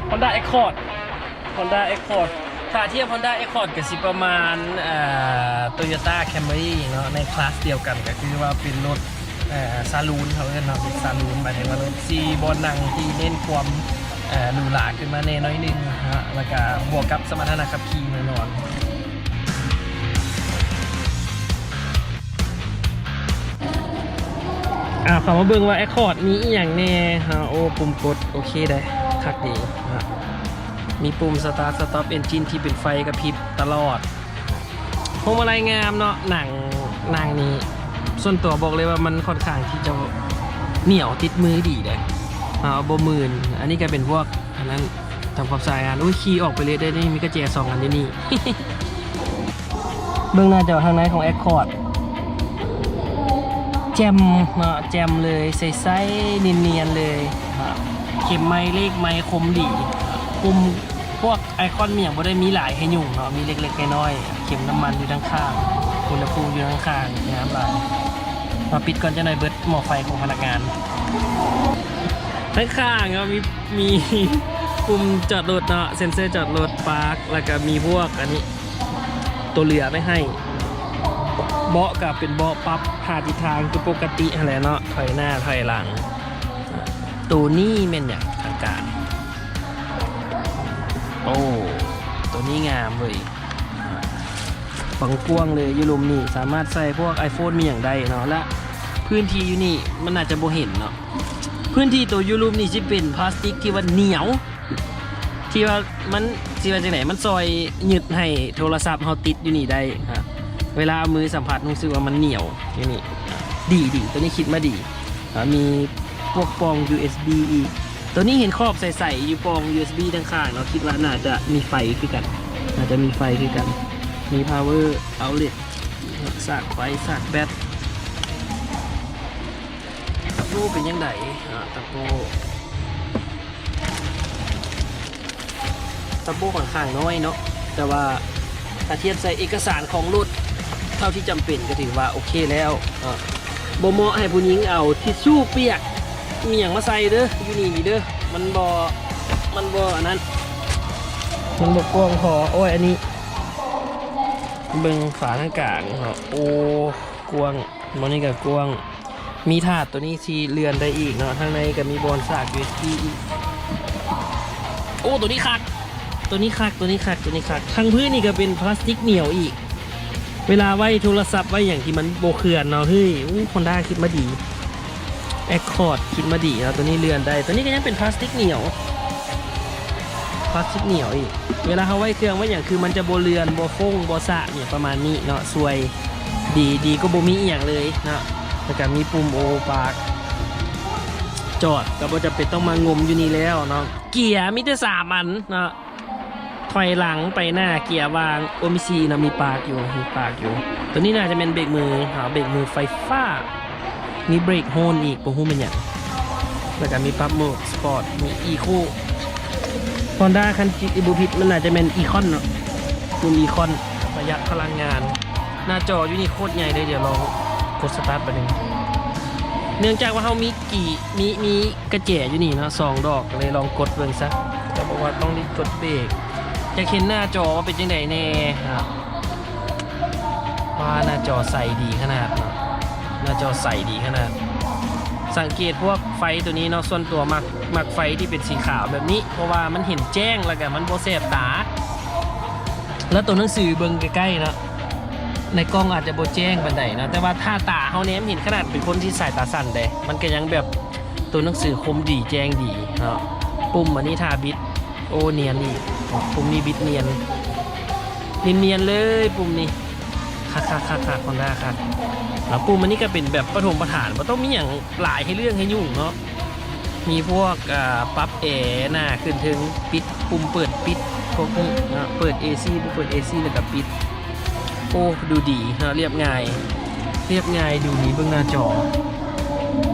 Honda Accord Honda Accord ຖ້າທຽບ Honda Accord ກໍຊິປະມານ ເອີ Toyota Camry ເນາະ ໃນຄລາສດຽວກັນ ກໍຄືວ່າເປັນລົດ ເອີ ຊາລູນ ເຂົາເອີ້ນເນາະ ເປັນຊາລູນ ໝາຍເຖິງວ່າລົດສີ່ບ່ອນນັ່ງທີ່ເນັ້ນຄວາມ ເອີ ຫຼູຫຼາຂຶ້ນມາແດ່ໜ້ອຍໜຶ່ງເນາະ ແລ້ວກໍບວກກັບສະມັດຖະນະຂັບຂີ່ແນ່ນອນ. ອ່າ ເຂົ້າມາເບິ່ງວ່າ Accord ມີອີ່ຫຍັງແດ່. ໂອ້ ປຸ່ມກົດ ໂອເຄໄດ໋ ຄັກດີ. ມີປຸ່ມ Start Stop Engine ທີ່ເປັນໄຟກະພິບຕະຫຼອດ. ພວງມາໄລງາມເນາະ ໜັງ ໜັງນີ້ ສ່ວນຕົວບອກເລີຍວ່າມັນຂ້ອນຂ້າງທີ່ຈະໜຽວ ຕິດມືດີເດ້ ເອົາ ບໍ່ມື່ນ. ອັນນີ້ກໍເປັນພວກ ອັນນັ້ນ ທຳຄວາມສະອາດງານ. ໂອ້ຍ ຂີ່ອອກໄປເລີຍໄດ້ນີ້ ມີກະແຈສອງອັນຢູ່ນີ້. ເບິ່ງໜ້າຈໍທາງໃນຂອງ Accord ແຈ່ມເນາະ ແຈ່ມເລີຍ ໃສໆ ນຽນໆ ເລີຍ. ເຂັມໄມ ເລກໄມ ຄົມດີ. ປຸ່ມ ພວກໄອຄອນມີຫຍັງບໍ່ໄດ້ມີຫຼາຍໃຫ້ຫຍຸ້ງເນາະ ມີເລັກໆ ນ້ອຍໆ ເຂັມນ້ຳມັນຢູ່ທາງຂ້າງ ອຸນຫະພູມຢູ່ທາງຂ້າງ ງາມຫຼາຍ. ມາປິດກ່ອນຈັກໜ້ອຍ ເບິດໝໍ້ໄຟຂອງພະນັກງານ. ທາງຂ້າງເນາະ ມີ ມີປຸ່ມຈອດລົດເນາະ ເຊັນເຊີຈອດລົດ ປາກ ແລ້ວກະມີພວກອັນນີ້ ຕົວເຫຼືອໄວ້ໃຫ້. ເບາະກະເປັນເບາະປັບຫ້າທິດທາງຄືປົກກະຕິຫັ້ນແຫຼະເນາະ ຖອຍໜ້າຖອຍຫຼັງ. ໂຕນີ້ແມ່ນຫຍັງທາງການ? ໂອ້ ໂຕນີ້ງາມເວີຍ ບັງກວ້າງເລີຍ. ຢູ່ລຸ່ມນີ້ສາມາດໃສ່ພວກ iPhone ມີຫຍັງໄດ້ເນາະ ແລະ ພື້ນທີ່ຢູ່ນີ້ມັນໜ້າຈະບໍ່ເຫັນເນາະ. ພື້ນທີ່ໂຕຢູ່ລຸ່ມນີ້ຊິເປັນພລາສຕິກທີ່ວ່າໜຽວ ທີ່ວ່າມັນ ຊິວ່າຈັ່ງໃດ ມັນຊ່ອຍຍຶດໃຫ້ໂທລະສັບເຮົາຕິດຢູ່ນີ້ໄດ້. ເວລາເອົາມືສຳຜັດຮູ້ສຶກວ່າມັນໜຽວຢູ່ນີ້. ດີໆ ໂຕນີ້ຄິດມາດີ. ອ່າ ມີພວກປ່ອງ USB ອີກ. ໂຕນີ້ເຫັນຂອບໃສໆ ຢູ່ປ່ອງ USB ດ້ານຂ້າງເນາະ ຄິດວ່າໜ້າຈະມີໄຟຄືກັນ ໜ້າຈະມີໄຟຄືກັນ. ມີ power outlet ສາກໄຟ ສາກແບັດ. ຕະປູເປັນຈັ່ງໃດ? ອ່າ ຕະປູ ຕະປູຂ້ອນຂ້າງນ້ອຍເນາະ ແຕ່ວ່າຖ້າທຽບໃສ່ເອກະສານຂອງລົດເທົ່າທີ່ຈຳເປັນກໍຖືວ່າໂອເຄແລ້ວ. ເອີ ບໍ່ເໝາະໃຫ້ຜູ້ຍິງເອົາທິຊຊູ່ປຽກອີ່ຫຍັງມາໃສ່ເດີ ຢູ່ນີ້ນີ້ເດີ ມັນບໍ່ ມັນບໍ່ອັນນັ້ນ ມັນບໍ່ກວ້າງພໍ. ໂອ້ຍ ອັນນີ້ ເບິ່ງຝາທາງກາງເນາະ ໂອ້ ກວ້າງ ບ່ອນນີ້ກໍກວ້າງ. ມີຖາດໂຕນີ້ທີ່ເລື່ອນໄດ້ອີກເນາະ ທາງໃນກໍມີບ່ອນສາກ USB ອີກ. ໂອ້ ໂຕນີ້ຄັກ ໂຕນີ້ຄັກ ໂຕນີ້ຄັກ ໂຕນີ້ຄັກ. ທາງພື້ນນີ້ກໍເປັນພລາສຕິກໜຽວອີກ ເວລາໄວ້ໂທລະສັບໄວ້ຫຍັງທີ່ມັນບໍ່ເຄື່ອນເນາະ. ເຮີ້ຍ ໂອ້ Honda ຄິດມາດີ Accord ຄິດມາດີເນາະ. ໂຕນີ້ເລື່ອນໄດ້ ໂຕນີ້ກໍຍັງເປັນພລາສຕິກໜຽວ ພລາສຕິກໜຽວອີກ. ເວລາເຮົາໄວ້ເຄື່ອງໄວ້ຫຍັງ ຄືມັນຈະບໍ່ເລື່ອນ ບໍ່ຟົ້ງ ບໍ່ສະຫຍັງປະມານນີ້ເນາະ ຊ່ວຍ ດີ ດີກວ່າບໍ່ມີອີ່ຫຍັງເລີຍເນາະ. ແລ້ວກໍມີປຸ່ມໂອປາກ ຈອດກໍບໍ່ຈຳເປັນຕ້ອງມາງົມຢູ່ນີ້ແລ້ວເນາະ. ເກຍມີແຕ່ສາມອັນເນາະ ຖອຍຫຼັງ ໄປໜ້າ ເກຍຫວ່າງ. ໂອ ມີສີ່ເນາະ ມີປາກຢູ່ ມີປາກຢູ່. ໂຕນີ້ໜ້າຈະແມ່ນເບຣກມື ຫາເບຣກມືໄຟຟ້າ ມີເບຣກໂຮນອີກ ບໍ່ຮູ້ແມ່ນຫຍັງ. ແລ້ວກໍມີປັບໂໝດສະປອດ ມີອີໂຄ Honda ຄັນຈິດບໍ່ຜິດ ມັນໜ້າຈະແມ່ນອີຄອນເນາະ ກຸ່ມອີຄອນ ປະຢັດພະລັງງານ. ໜ້າຈໍຢູ່ນີ້ໂຄດໃຫຍ່ເລີຍ. ດຽວລອງກົດສະຕາດບາດໜຶ່ງ ເນື່ອງຈາກວ່າເຮົາມີກີ ມີ ມີກະແຈຢູ່ນີ້ເນາະ ສອງດອກ ກໍເລີຍລອງກົດເບິ່ງຊະ. ກໍບອກວ່າຕ້ອງໄດ້ກົດເບຣກ. ຢາກເຫັນໜ້າຈໍວ່າເປັນຈັ່ງໃດແດ່. ວ້າ ໜ້າຈໍໃສດີຂະໜາດເນາະ ໜ້າຈໍໃສດີຂະໜາດ. ສັງເກດພວກໄຟໂຕນີ້ເນາະ ສ່ວນຕົວມັກ ມັກໄຟທີ່ເປັນສີຂາວແບບນີ້ ເພາະວ່າມັນເຫັນແຈ້ງ ແລ້ວກໍມັນບໍ່ແສບຕາ. ແລ້ວໂຕໜັງສືເບິ່ງໃກ້ໆເນາະ ໃນກ້ອງອາດຈະບໍ່ແຈ້ງປານໃດເນາະ ແຕ່ວ່າຖ້າຕາເຮົາແນມເຫັນ ຂະໜາດເປັນຄົນທີ່ສາຍຕາສັ້ນເດ້ ມັນກໍຍັງແບບ ໂຕໜັງສືຄົມດີແຈ້ງດີເນາະ. ປຸ່ມອັນນີ້ຖ້າບິດ ໂອ້ ນຽນອີກ ປຸ່ມນີ້ບິດນຽນ ນຽນໆເລີຍ ປຸ່ມນີ້ ຄັກໆໆໆ Honda ຄັກ. ແລ້ວປຸ່ມອັນນີ້ກໍເປັນແບບປະຖົມປະຖານ ບໍ່ຕ້ອງມີຫຍັງຫຼາຍໃຫ້ເລື່ອງໃຫ້ຫຍຸ້ງເນາະ. ມີພວກ ອ່າ ປັບແອໜ້າຂຶ້ນເທິງ ປິດ ປຸ່ມເປີດປິດ ພວກນີ້ເນາະ ເປີດເອຊີ ບໍ່ເປີດເອຊີ ແລ້ວກໍປິດ. ໂອ້ ດູດີເນາະ ລຽບງ່າຍ ລຽບງ່າຍ ດູດີ. ເບິ່ງໜ້າຈໍ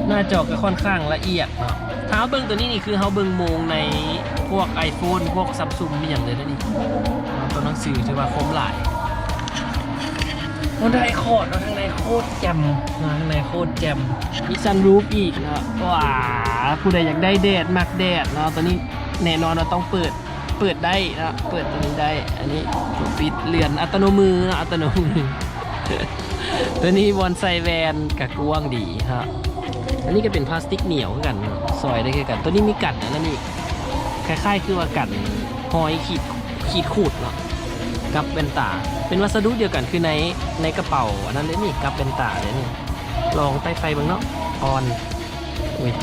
ໜ້າຈໍກໍຂ້ອນຂ້າງລະອຽດເນາະ. ຖ້າເຮົາເບິ່ງໂຕນີ້ນີ້ ຄືເຮົາເບິ່ງໂມງໃນພວກ iPhone ພວກ Samsung ມີຫຍັງເລີຍເດ້ນີ້. ໂຕໜັງສືຖືວ່າຄົມຫຼາຍ. ໂອ້ ໄດ້ຄອດເນາະ ທາງໃນໂຄດແຈ່ມເນາະ ທາງໃນໂຄດແຈ່ມ ມີຊັນຣູຟອີກເນາະ. ວ້າ ຜູ້ໃດຢາກໄດ້ແດດ ມັກແດດເນາະ ຕົວນີ້ແນ່ນອນວ່າຕ້ອງເປີດ ເປີດໄດ້ເນາະ ເປີດຕົວນີ້ໄດ້. ອັນນີ້ປິດເລື່ອນອັດຕະໂນມືເນາະ ອັດຕະໂນມື. ຕົວນີ້ບ່ອນໃສ່ແວ່ນກະກວ້າງດີເນາະ. ອັນນີ້ກະເປັນພລາສຕິກໜຽວຄືກັນເນາະ ຊ່ອຍໄດ້ຄືກັນ. ຕົວນີ້ມີກັນອັນນັ້ນອີກ ຄ້າຍໆຄືວ່າກັນຮອຍຂີດ ຂີດຂູດເນາະ ກັບແວ່ນຕາ ເປັນວັດສະດຸດຽວກັນ ຄືໃນ ໃນກະເປົາອັນນັ້ນເດ້ນີ້ ກັບແວ່ນຕາເດ້ນີ້. ລອງໄຕ້ໄຟເບິ່ງເນາະ ອອນ ອຸ້ຍ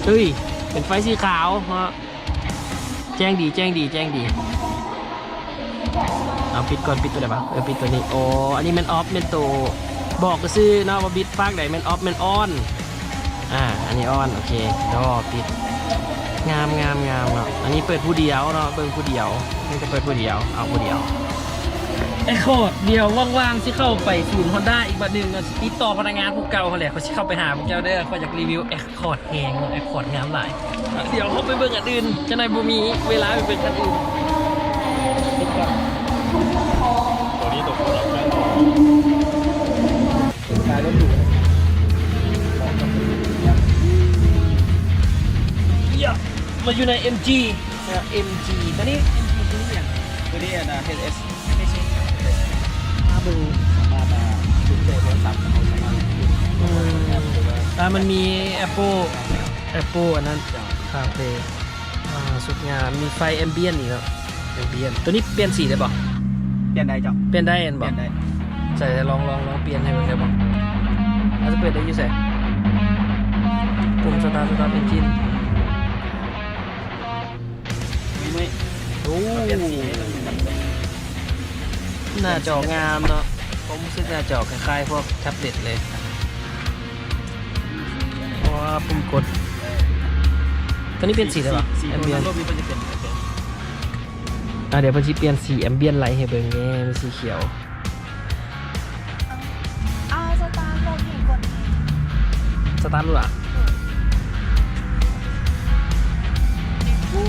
ເອີຍ ເປັນໄຟສີຂາວເນາະ. ແຈ້ງດີ ແຈ້ງດີ ແຈ້ງດີ. ເອົາ ປິດກ່ອນ ປິດຕົວໃດວະ? ເອີ ປິດຕົວນີ້. ໂອ້ ອັນນີ້ແມ່ນອອຟ ແມ່ນໂຕບອກຊື່ເນາະ ວ່າບິດຟາກໃດ ແມ່ນອອຟ ແມ່ນອອນ. ອ່າ ອັນນີ້ອອນ ໂອເຄ ດອ ປິດ. ງາມ ງາມ ງາມເນາະ. ອັນນີ້ເປີດຜູ້ດຽວເນາະ ເບິ່ງຜູ້ດຽວ ນີ້ກະເປີດຜູ້ດຽວ ເອົາຜູ້ດຽວ. ແອຄຄອດ ດຽວວ່າງໆຊິເຂົ້າໄປສູນຮອນດ້າອີກບາດໜຶ່ງເນາະ ຊິຕິດຕໍ່ພະນັກງານຜູ້ເກົ່າຫັ້ນແຫຼະ ຂ້ອຍຊິເຂົ້າໄປຫາພວກເຈົ້າເດີ ຂ້ອຍຢາກຣີວິວແອຄ ຄອດແຮງເນາະ ແອຄຄອດງາມຫຼາຍ. ດຽວເຮົາໄປເບິ່ງອັນອື່ນ ຈັ່ງໃດບໍ່ມີເວລາໄປເບິ່ງຄັນອື່ນ. ຕົວນີ້ຕົວ ຢາ ມາຢູ່ໃນເອັມຈີ ເອັມຈີ ຕົວນີ້ ເອັມຈີ ຕົວນີ້ຫຍັງ? ຕົວນີ້ອັນນ່າ ເອັດເອັສ ມາເບິ່ງ ສາມາດ ອ່າ ເຮັດໃນໂທລະສັບ ເຮົາສາມາດ ອືມ ອ່າ ມັນມີແອັບເປິ້ນ ແອັບເປິ້ນອັນນັ້ນ ເຈົ້າ ຄາເຟ ອ່າ ສຸດງາມ ມີໄຟແອມບຽນອີກເນາະ ແອມບຽນ. ຕົວນີ້ປ່ຽນສີໄດ້ບໍ່? ປ່ຽນໄດ້ເຈົ້າ ປ່ຽນໄດ້ແມ່ນບໍ່? ປ່ຽນໄດ້. ໃສ່ ລອງ ລອງ ລອງປ່ຽນໃຫ້ເບິ່ງໄດ້ບໍ່? ອາດຈະເປີດໄດ້ຢູ່ໃສ? ປຸ່ມສະຕາດ ສະຕາດເອັນຈິນ. ໂອ້ ໜ້າຈໍງາມເນາະ ຄວາມຮູ້ສຶກໜ້າຈໍຄ້າຍໆພວກແທັບເລັດເລີຍ. ເພາະວ່າປຸ່ມກົດ ຕົວນີ້ປ່ຽນສີໄດ້ບໍ່? ແອມບຽນ ອ່າ ດຽວເພິ່ນຊິປ່ຽນສີແອມບຽນໄລໃຫ້ເບິ່ງແນ່ ມີສີຂຽວ. ອ່າ ສະຕາດລົດໃຫ້ກ່ອນແນ່ ສະຕາດລົດອະ? ເອີ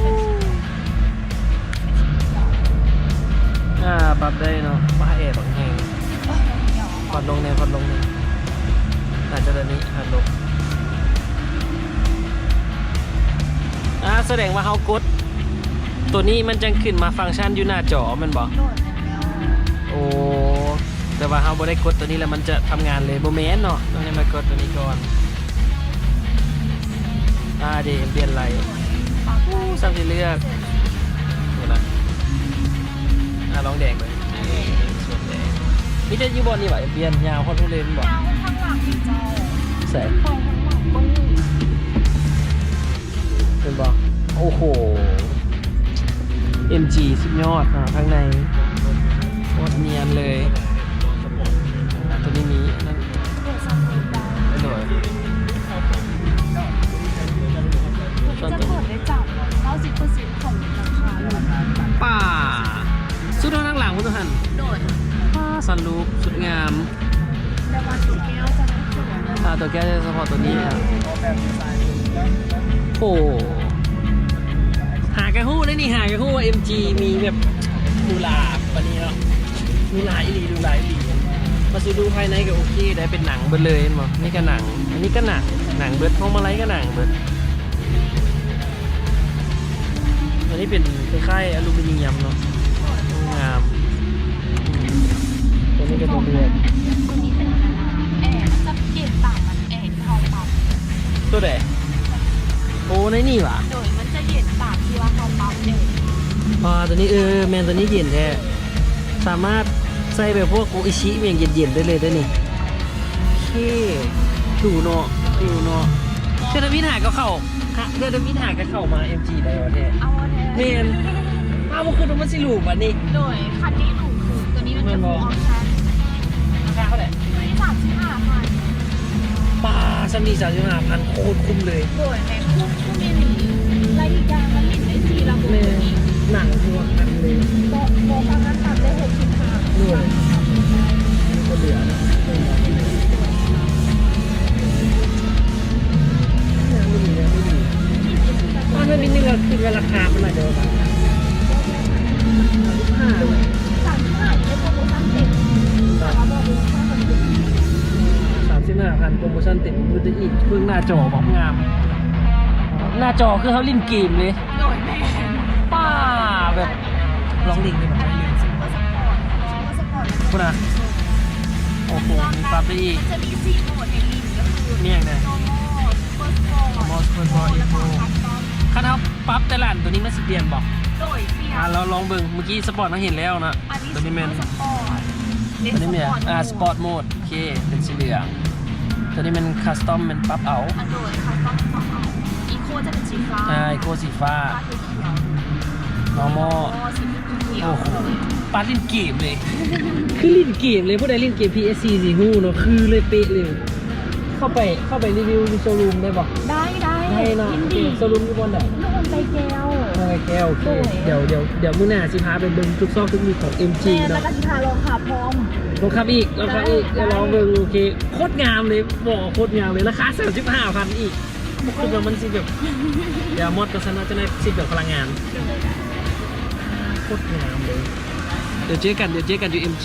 ອ່າ ປັບໄດ້ເນາະ ປາ ແອບັກແຮງ. ເອີ ເອີ ເອີ ຜ່ອນລົງແນ່ ຜ່ອນລົງແນ່ ໜ້າຈະແບບນີ້ ຜ່ອນລົງ. ອ່າ ສະແດງວ່າເຮົາກົດຕົວນີ້ ມັນຈັ່ງຂຶ້ນມາຟັງຊັນຢູ່ໜ້າຈໍແມ່ນບໍ່? ໂອ້ ແຕ່ວ່າເຮົາບໍ່ໄດ້ກົດຕົວນີ້ແລ້ວມັນຈະທຳງານເລີຍ ບໍ່ແມ່ນເນາະ ຕ້ອງໄດ້ມາກົດຕົວນີ້ກ່ອນ. ອ່າ ເດ ແອມບຽນໄລ ໂອ້ ຊ່ຳຊິເລືອກ ເບິ່ງນະ ອ່າ ລອງແດງເບິ່ງ ເອີ ສ່ວນແດງ ມີແຕ່ຢູ່ບ່ອນນີ້ຫວາ? ແອມບຽນຍາວຮອດພຸ້ນເລີຍແມ່ນບໍ່? ຍາວທາງຫຼັງນີ້ເຈົ້າ ໃສ? ໄປທາງຫຼັງເບິ່ງ ເຫັນບໍ່? ໂອ້ໂຫ ເອັມຈີ ສຸດຍອດເນາະ ທາງໃນໂຄດນຽນເລີຍ. ຕົວນີ້ມີອັນນັ້ນ ໂດຍ ຈະເປີດໄດ້ຈາກເກົ້າສິບເປີເຊັນຂອງລາຄາເລີຍ. ປ້າ ສຸດເທົ່າທາງຫຼັງພຸ້ນຫັ້ນ. ໂດຍ ປ້າ ຊັນຣູຟ ສຸດງາມ. ແຕ່ວ່າຕົວແກ້ວຈະໄດ້ສວຍ ອ່າ ຕົວແກ້ວຈະສະເພາະຕົວນີ້ ໂອ້ ຫາກະຮູ້ເດ້ນີ້ ຫາກະຮູ້ວ່າເອັມຈີມີແບບຫຼູຫຼາປານນີ້ເນາະ ຫຼູຫຼາອີ່ຫຼີ ຫຼູຫຼາອີ່ຫຼີ. ມາສູ່ດູພາຍໃນກະໂອເຄໄດ໋ ເປັນໜັງເບິດເລີຍແມ່ນບໍ່? ນີ້ກະໜັງ ອັນນີ້ກະໜັງ ໜັງເບິດ ພວງມາໄລກະໜັງເບິດ. ອັນນີ້ເປັນຄ້າຍໆອາລູມີນຽມເນາະ ງາມ. ຕົວນີ້ກະຕົວເລືອກ ຕົວນີ້ເປັນແອ ມັນຈະເຢັນຕາມມັນແອທີ່ເຮົາປັບ. ຕົວໃດ? ໂອ້ ໃນນີ້ຫວາ? ໂດຍ ມັນຈະເຢັນຕາມທີ່ວ່າເຮົາປັບແອ. ອ່າ ຕົວນີ້ ເອີ ແມ່ນ ຕົວນີ້ເຢັນແທ້. ສາມາດໃສ່ແບບພວກໂກອິຊິແມ່ນຫຍັງເຢັນໆໄດ້ເລີຍເດ້ນີ້. ໂອເຄ ດູເນາະ ດູເນາະ. ເທື່ອທຳອິດຫາກະເຂົ້າ ເທື່ອທຳອິດຫາກະເຂົ້າມາເອັມຈີໄດ້ວ່າແທ້. ເອົາແທ້ ແມ່ນ. ອ້າວ ບໍ່ຄິດວ່າມັນຊິຫຼູປານນີ້. ໂດຍ ຄັນນີ້ຫຼູຄື ຕົວນີ້ມັນເປັນອອບຊັນ. ລາຄາເທົ່າໃດ? ຕົວນີ້ສາມສິບຫ້າພັນ. ປ້າ ຊ່ຳນີ້ສາມສິບຫ້າພັນ ໂຄດຄຸ້ມເລີຍ. ໂດຍ ແມ່ນ ຄຸ້ມ ຄຸ້ມອີ່ຫຼີ ແລະ ອີກຢ່າງມັນຫຼິ້ນໄດ້ສີ່ລະບົບ. ແມ່ນ ໜັງຕົວຄັນເລີຍ. ເບາະ ເບາະປະມານປັບໄດ້ຫົກສິບຫ້າ. ໂດຍ ກະເຫຼືອນະ ມັນມີໜຶ່ງ ຄືວ່າລາຄາມັນໜ້າຈະປະມານສາມສິບຫ້າ ສາມສິບຫ້າ ຢູ່ໃນໂປຣໂມຊັນເຕັມ. ນັ້ນເຕັມມືໄດ້ອີກ ເບິ່ງໜ້າຈໍແບບງາມ ໜ້າຈໍຄືເຮົາຫຼິ້ນເກມເລີຍ ໂດຍແມ່ນ ປ້າ ແບບລອງຫຼິ້ນເລີຍ ພຸ້ນນະ ໂອ້ໂຫ ມີປັບໄດ້ອີກ ມັນຈະມີສີ່ໂໝດໃຫ້ຫຼິ້ນ ກໍຄື ມີຫຍັງແດ່? Normal Super Sport Normal Super Sport Eco ແລ້ວກໍ Custom ຄັນເຮົາປັບແຕ່ລະອັນ ຕົວນີ້ມັນຊິປ່ຽນບໍ່? ໂດຍ ປ່ຽນ ອ່າ ລອງ ລອງເບິ່ງ ເມື່ອກີ້ Sport ເຮົາເຫັນແລ້ວເນາະ ອັນນີ້ ຕົວນີ້ແມ່ນ Super Sport ຕົວນີ້ແມ່ນ ອ່າ Sport Mode ໂອເຄ ເປັນສີເຫຼືອງ ຕົວນີ້ແມ່ນ Custom ແມ່ນປັບເອົາ ອັນໂດຍ Custom ປັບເອົາ Eco ຈະເປັນສີຟ້າ ອ່າ Eco ສີຟ້າ ຟ້າ Normal ໂອ້ໂຫ ປາຫຼິ້ນເກມເລີຍ ຄືຫຼິ້ນເກມເລີຍ ຜູ້ໃດຫຼິ້ນເກມ PS4 ຊິຮູ້ເນາະ ຄືເລີຍ ເປະເລີຍ ເຂົ້າໄປ ເຂົ້າໄປຣີວິວຢູ່ໂຊຣູມໄດ້ບໍ່? ໄດ້ ໄດ້ ໄດ້ເນາະ ໂຊຣູມຢູ່ບ່ອນໃດ? ຢູ່ຫ້ອງໄກ່ແກ້ວ ຫ້ອງໄກ່ແກ້ວ ໂອເຄ ໂດຍ ດຽວ ດຽວ ດຽວມື້ໜ້າຊິພາໄປເບິ່ງທຸກຊອກທຸກມຸມຂອງ MG ເນາະ ແລ້ວກໍຊິພາລອງຂັບພ້ອມ ລອງຂັບອີກ ລອງຂັບອີກ ໄດ້ ລອງເບິ່ງ ໂອເຄ ໂຄດງາມເລີຍ ບອກໂຄດງາມເລີຍ ລາຄາສາມສິບຫ້າພັນອີກ ບໍ່ຄິດວ່າມັນຊິແບບ ດຽວມອດກໍຊັ້ນວ່າຈະໄດ້ສິບເລື່ອງພະລັງງານ ໂຄດງາມເລີຍ ດຽວເຈີກັນ ດຽວເຈີກັນຢູ່ MG